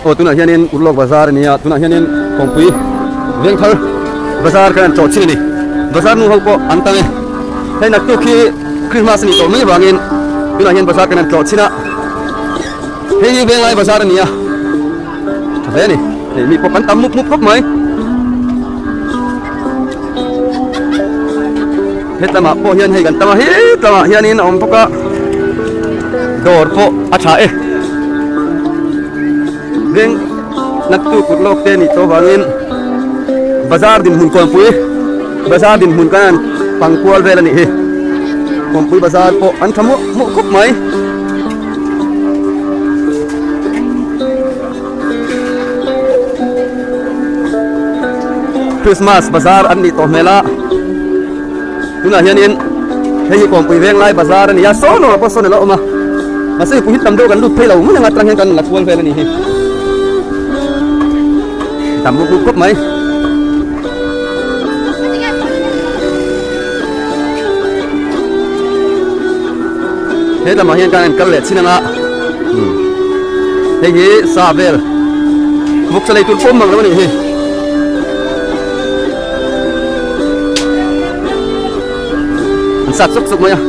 Aw tunah hianin Urlawk bazar a ni a, tunah hianin Kawngpui Vengthar bazar khan an tlawh chin a ni. Bazar nu ho pawh an tam e. Hei naktuk hi Christmas a nih tawh mai avangin tunah hian bazar khan an tlawh chin a. Hei hi Venglai bazar a ni a, tha hle a ni. Hei mi pawh kan tam mup mup khawp mai. Hetlamah pawh hian hei kan tam a, hetlamah hianin a awm bawk a, dawr pawh a tha e. Veng naktu kut lawk te nih tawh vangin bazar dinhmun kawnpui bazar dinhmun kan han pang kual vel a nih hi. Kawnpui bazar pawh an tha muah muah khawp mai. Christmas bazar an nih tawh hmel a tunah hianin hei hi Kawnpui Venglai bazar a ni a saw nuam pawh sawn a lo awm a mahse mipui hi tam deuh kan lut phei lo mai ang atang hian kan la kual vel a ni hi tam rup rup khawp mai. He lamah hian kan kal leh chin anga hei hi sa vel vawksa lei tur pawh awm mang lo a nih hi. An sat sawk sawk mai a.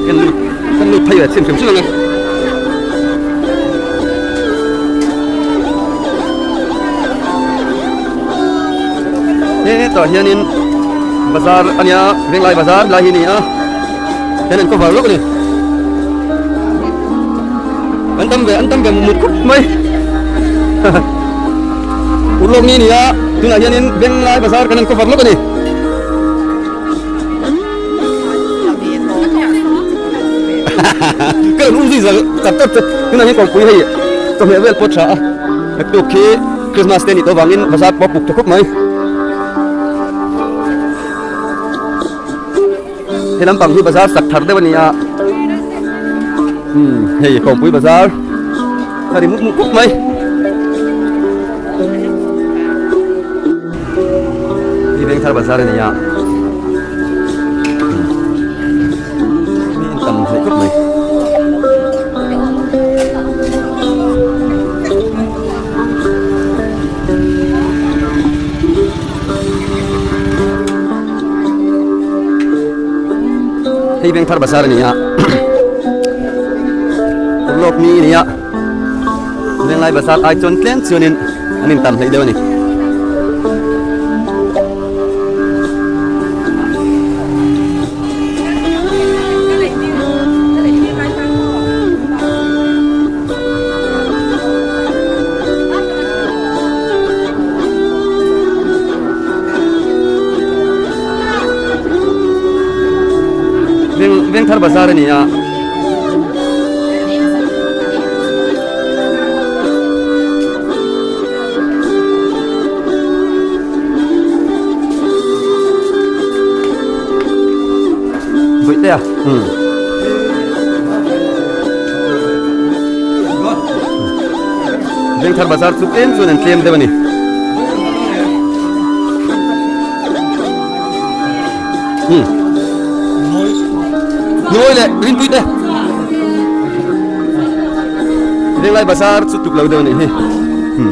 Kan lut kan lut phei ve chim hrim hrim ang e. Hetah hianin bazar a nia Venglai bazar lai hi a ni a hian an cover lawk a ni an tam ve an tam ve mut khawp mai urlawk ni a ni a tunah hianin Venglai bazar kan an cover lawk a ni. Ka rawn um zui zal chak chak che tunah hian kawngpui hei chawhmeh vel pawh tha a naktuk khi Christmas te a nih tawh avangin bazar pawh a puk tha khawp mai. He lampang hi bazar sak thar deuh a ni a umm hei kawngpui bazar a ri mup mup khawp mai. Hi Vengthar bazar a ni a mi in tam hle khawp mai. Hei Vengthar bazar a ni a Urlawk mi a ni a Venglai bazar ai chuan tlem chuanin an intam hleih deuh a ni. Vengthar bazar a ni a. Bawihte a. Hmm. Vengthar bazar chu tlem chuan an tlem deuh a ni. Hmm. Nawi leh rinpui te. Venglai bazar chu tuk lo deuh a nih hi. Hmm.